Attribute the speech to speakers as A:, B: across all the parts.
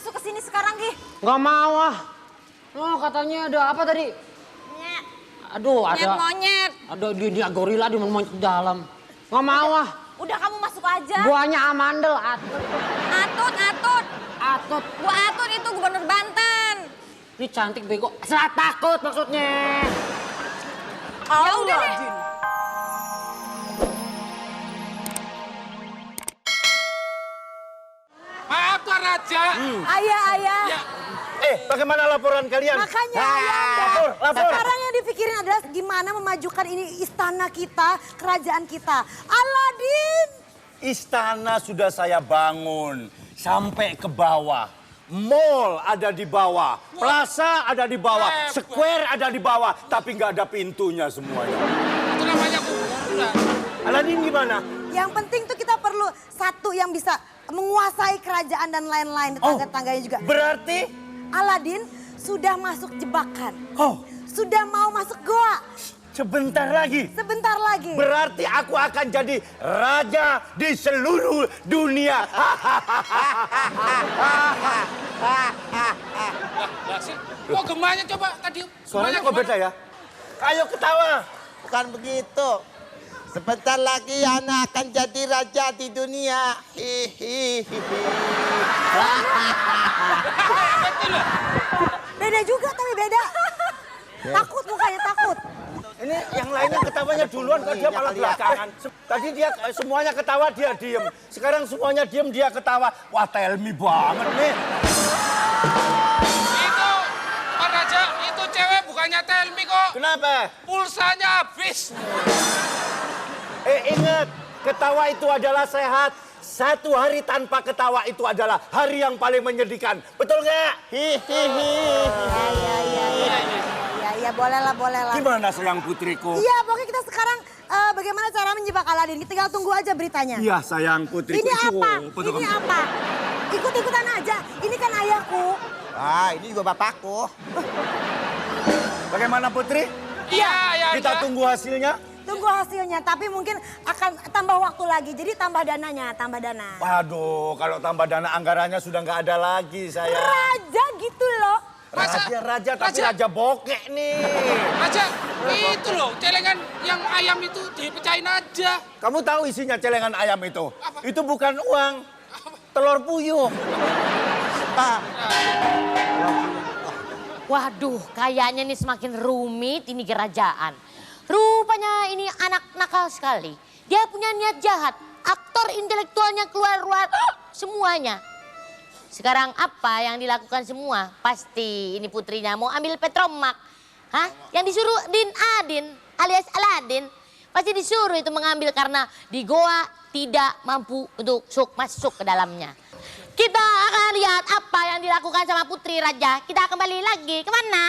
A: masuk ke sini sekarang, Gi.
B: Nggak mau ah. Oh, katanya ada apa tadi?
A: Nyet.
B: Aduh, ada.
A: Monyet.
B: Ada dia gorila di monyet di dalam. Nggak mau ah.
A: Udah kamu masuk aja.
B: Buahnya amandel, Atut.
A: Atut.
B: Atut.
A: Bu Atut itu gubernur Banten.
B: Ini cantik bego. Salah takut maksudnya.
A: Ya udah deh.
C: Maaf Tuan Raja.
A: Ayah.
C: Ya,
D: Bagaimana laporan kalian?
A: Makanya ayah.
D: Lapor.
A: Sekarang yang dipikirin adalah gimana memajukan ini istana kita, kerajaan kita. Aladin.
D: Istana sudah saya bangun sampai ke bawah. Mall ada di bawah, plaza ada di bawah, square ada di bawah, tapi nggak ada pintunya semuanya.
C: itu namanya kuburan.
D: Aladin gimana?
A: Yang penting tuh kita perlu satu yang bisa menguasai kerajaan dan lain-lain, tetangga-tangganya juga.
D: Berarti?
A: Aladin sudah masuk jebakan.
D: Oh,
A: Sudah mau masuk goa.
D: sebentar lagi.
A: Sebentar lagi.
D: Berarti aku akan jadi raja di seluruh dunia.
C: Lah sih, kok gemanya coba tadi?
D: Suaranya kok
C: gimana?
D: beda ya? Ayo ketawa.
E: Bukan begitu. Sebentar lagi Ana akan jadi raja di dunia. Hihihi.
C: Betul loh.
A: Beda juga tapi beda. Takut mukanya takut.
D: Ini yang lainnya ketawanya duluan, kok dia malah belakangan. Tadi dia semuanya ketawa, dia diem. Sekarang semuanya diem, dia ketawa. Wah, tell me banget nih.
C: Itu, Pak Raja, itu cewek bukannya Telmi kok.
D: Kenapa?
C: Pulsanya habis.
D: Ingat, ketawa itu adalah sehat. Satu hari tanpa ketawa itu adalah hari yang paling menyedihkan. Betul nggak?
E: Hihihi.
A: Ya boleh lah.
D: Gimana sayang putriku?
A: Iya pokoknya kita sekarang bagaimana cara menjebak Aladin. Kita tinggal tunggu aja beritanya.
D: Iya sayang putriku.
A: Ini apa?
D: Betul.
A: Ini apa? Ikut-ikutan aja. Ini kan ayahku.
E: Ah, ini juga bapakku.
D: Bagaimana putri?
C: Iya, ya.
D: Kita tunggu hasilnya.
A: Tunggu hasilnya. Tapi mungkin akan tambah waktu lagi. Jadi tambah dananya, tambah dana.
D: Waduh, kalau tambah dana anggarannya sudah nggak ada lagi saya.
A: Raja gitu loh.
D: Raja tapi raja bokek nih.
C: Raja, itu loh, celengan yang ayam itu dipecahin aja.
D: Kamu tahu isinya celengan ayam itu?
C: Apa?
D: Itu bukan uang, telur puyuh.
F: Waduh, kayaknya ini semakin rumit ini kerajaan. Rupanya ini anak nakal sekali. Dia punya niat jahat. Aktor intelektualnya keluar semuanya. Sekarang apa yang dilakukan semua? Pasti ini putrinya mau ambil Petromak. Hah? Yang disuruh Adin alias Aladin. Pasti disuruh itu mengambil karena di goa tidak mampu untuk masuk ke dalamnya. Kita akan lihat apa yang dilakukan sama putri raja. Kita kembali lagi kemana?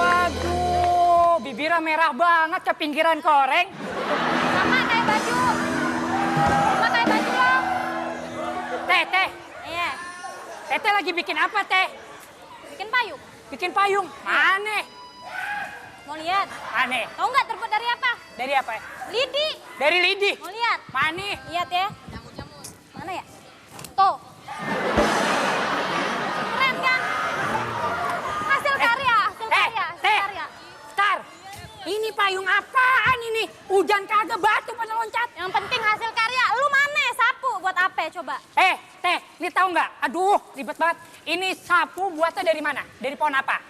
G: Waduh, bibirnya merah banget ke pinggiran koreng.
A: Sama kayak baju. Sama kayak baju lo.
G: Teh.
A: Iya.
G: Teteh lagi bikin apa, Teh?
A: Bikin payung.
G: Bikin payung. Mana?
A: Mau lihat?
G: Mana?
A: Tahu nggak terbuat dari apa?
G: Dari apa?
A: Lidi.
G: Dari lidi.
A: Mau lihat?
G: Mana?
A: Lihat ya. Mana ya? Tuh. Keren kan? Hasil karya.
G: Teh. Tar. Ini payung apaan ini? Hujan kagak batu pada loncat.
A: Yang penting hasil karya. Lu mana sapu buat apa coba?
G: Teh, ini tahu nggak? Aduh, ribet banget. Ini sapu buatnya dari mana? Dari pohon apa?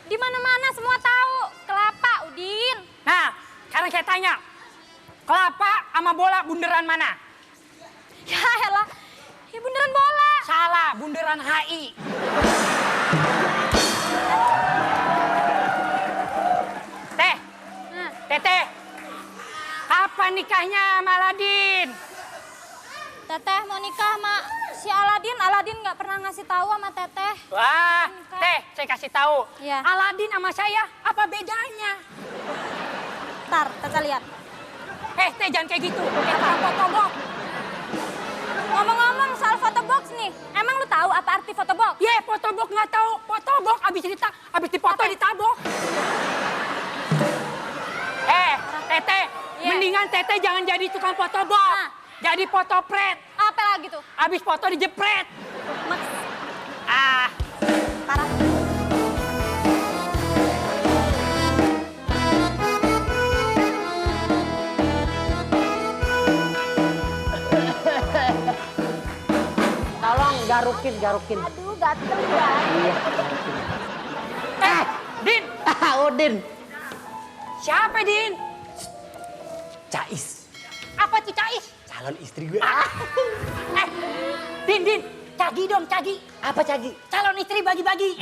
A: Di mana-mana semua tahu. Kelapa, Udin.
G: Nah, sekarang saya tanya. Kelapa sama bola bunderan mana?
A: Ya elah. Ya beneran bola.
G: Salah, bunderan HI. Teh,
A: Nah,
G: Teteh. Kapan nikahnya sama Aladin?
A: Teteh mau nikah sama si Aladin. Aladin nggak pernah ngasih tahu sama Teteh.
G: Wah, Teh, saya kasih tahu.
A: Iya.
G: Aladin sama saya, apa bedanya?
A: Ntar, Teteh lihat.
G: Teh, jangan kayak gitu. Kayak orang fotobox.
A: Ngomong-ngomong soal fotobox nih. Emang lu tahu apa arti fotobox?
G: Fotobox nggak tahu. Fotobox abis dipoto
A: Apa?
G: ditabok. Tete, mendingan Tete jangan jadi tukang fotobot.
H: Nah.
G: Jadi fotopret.
H: Apa lagi tuh?
G: Abis foto dijepret.
H: Parah.
B: Tolong garukin.
H: Aduh, gatel ya.
B: Iya.
G: Din,
B: Udin.
G: siapa Din?
B: Cais.
G: Apa tuh Cais?
B: Calon istri gue.
G: Din, cagi dong, cagi.
B: Apa Cagi?
G: Calon istri bagi-bagi.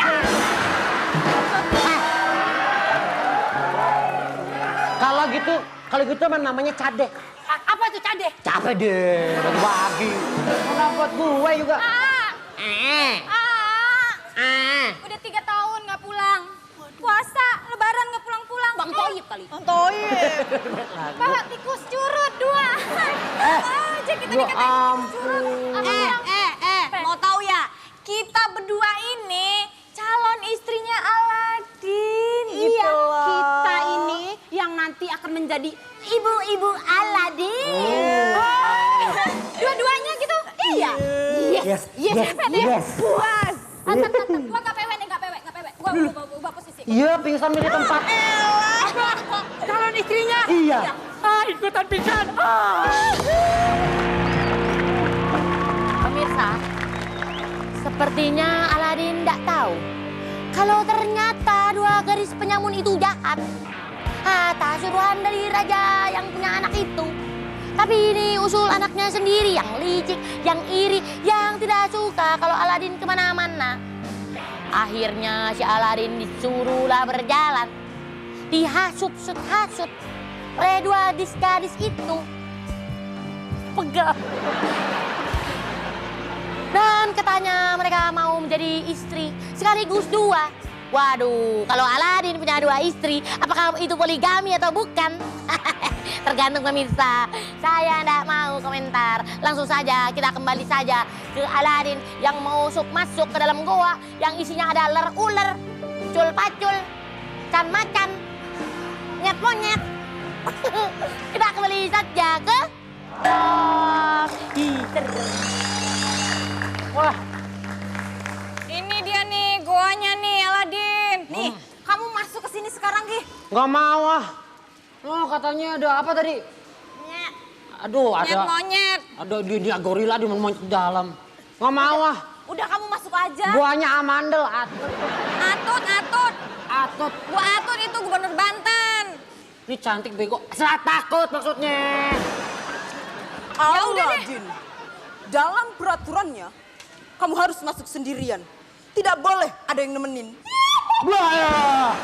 B: Kalau gitu emang namanya Cade.
G: Apa tuh cade?
B: Capek deh, bagi. Mana buat gue juga.
H: Udah 3 tahun nggak pulang. Puasa, lebaran nggak pulang-pulang.
F: Bang Toyib kali.
H: Bang Toyib. Pak, tikus curut 2. Aja kita
B: Ya
H: dikatain tikus curut.
B: ampun.
H: Mau tahu ya? Kita berdua ini calon istrinya Aladin. Iya, kita ini yang nanti akan menjadi ibu-ibu Aladin. Dua-duanya gitu? Iya.
B: Yes.
H: Puas. Gua nggak pewek nih, nggak pewek. Gua posisi.
B: Iya, pingsan di tempat.
G: Calon istrinya?
B: Iya.
G: Ikutan pingsan.
F: Pemirsa, sepertinya Aladin tidak tahu kalau ternyata 2 gadis penyamun itu jahat. Atas suruhan dari raja yang punya anak itu. Tapi ini usul anaknya sendiri yang licik, yang iri, yang tidak suka kalau Aladin kemana-mana. Akhirnya si Aladin disuruhlah berjalan, dihasut-hasut oleh 2 gadis itu. Pegal. Dan katanya mereka mau menjadi istri sekaligus 2. Waduh, kalau Aladin punya 2 istri, apakah itu poligami atau bukan? Tergantung pemirsa. Saya tidak mau komentar. Langsung saja kita kembali saja ke Aladin yang mau masuk ke dalam goa yang isinya ada ular, cul-pacul, can-macan, nyet-monyet. Kita kembali saja ke Peter.
B: Wah,
H: Ini dia nih goanya nih Aladin. Nih, kamu masuk ke sini sekarang, Gi.
B: nggak mau ah. Oh, katanya ada apa tadi?
H: Nyet.
B: Aduh,
H: Nyet
B: ada.
H: monyet.
B: Aduh, dia gorila di monyet di dalam. Nggak mau ah.
H: Udah kamu masuk aja.
B: Guanya amandel, Atut.
H: Atut. Bu Atut itu gubernur Banten.
B: Ini cantik bego. Saya takut maksudnya.
H: Ya udah deh.
I: Aladin, dalam peraturannya kamu harus masuk sendirian. Tidak boleh ada yang nemenin.
B: Wah,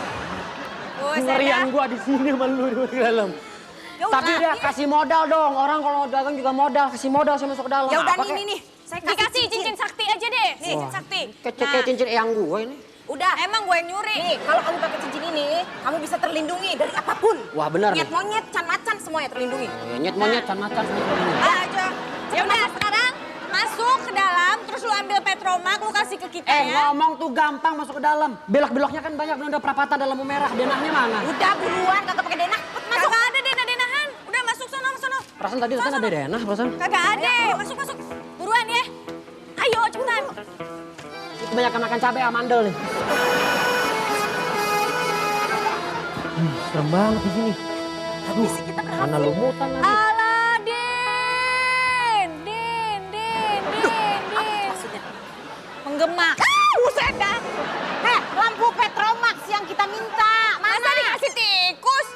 H: Buset
B: ngerian
H: dah.
B: gua di sini malu di dalam.
H: Ya
B: Tapi
H: udah,
B: dia kasih modal dong. Orang kalau dagang juga modal, kasih modal saya masuk ke dalam.
I: Ya udah
B: Apa
I: nih. Saya
H: Dikasih cincin sakti aja deh. Nih, cincin sakti.
B: Kayak cincin eyang gua ini.
I: Udah.
H: Emang gue yang nyuri.
I: Nih, kalau kamu pakai cincin ini, kamu bisa terlindungi dari apapun.
B: Wah, benar nih.
I: Nyet monyet, can macan semuanya terlindungi.
B: Nyet monyet, can macan.
H: Aja. Ya udah, sekarang masuk ke dalam, terus lu ambil Petromak, lu kasih ke kita ya.
B: Ngomong tuh gampang masuk ke dalam. Belok-beloknya kan banyak, belum ada perapatan dalam lampu merah. Denahnya mana?
I: Udah buruan, kagak pakai denah.
H: Masuk. Kagak ada denah-denahan. Udah masuk sono.
B: Perasaan tadi kan ada denah, perasaan.
H: Kagak ada. Masuk. Buruan ya. Ayo cepetan.
B: Kebanyakan makan cabai amandel nih. Serem banget di sini. Aduh, mana lumutan lagi.
H: Aladin. Din.
I: Maksudnya,
H: Menggema.
I: buset dah. Lampu Petromax yang kita minta.
H: Masa dikasih tikus?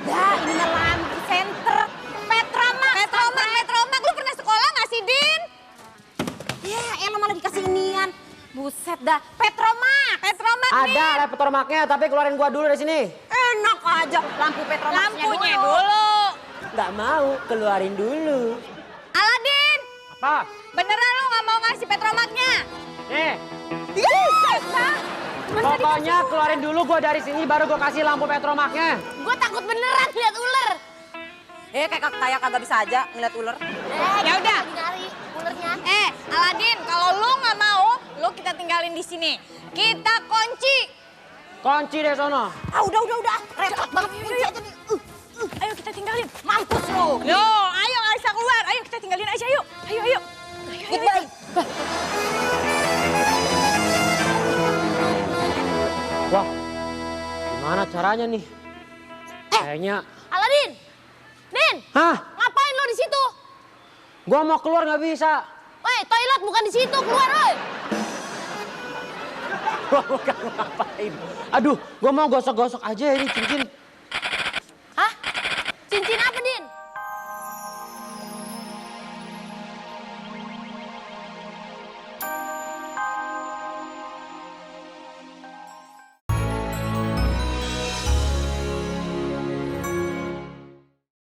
I: Ya, ini mah lampu senter. Petromax.
H: Petromak. Lu pernah sekolah nggak sih, Din?
I: Ya, elah malah dikasih inian. Buset dah. Petromax.
B: Ada laptop maknya, tapi keluarin gua dulu dari sini.
I: Enak aja lampu Petromaxnya
H: Lampunya dulu.
B: Nggak mau, keluarin dulu.
H: Aladin,
B: Apa?
H: beneran lu nggak mau ngasih Petromaknya?
B: Nih,
H: Buset dah.
B: pokoknya keluarin dulu gua dari sini, baru gua kasih lampu petromaknya.
F: Gue takut beneran lihat ular.
I: kayak kagak bisa aja ngeliat ular.
H: Ya udah.
F: Lagi nyari ularnya.
H: Aladin, kalau lu nggak mau, lu kita tinggalin di sini. Kita kunci.
B: Kunci deh sono.
I: Ah, udah. Repot banget. Kunci aja nih.
H: Ayo kita tinggalin. Mampus lo. Yo, ayo Aisyah keluar. Ayo kita tinggalin Aisyah yuk. Ayo, ayo.
A: Goodbye.
B: Wah, gimana caranya nih? Kayaknya...
F: Aladin! Din!
B: Hah?
F: Ngapain lo di situ?
B: Gua mau keluar nggak bisa.
F: Woi, toilet bukan di situ, keluar woi.
B: Gua bukan ngapain. Aduh, gua mau gosok-gosok aja ini cincin.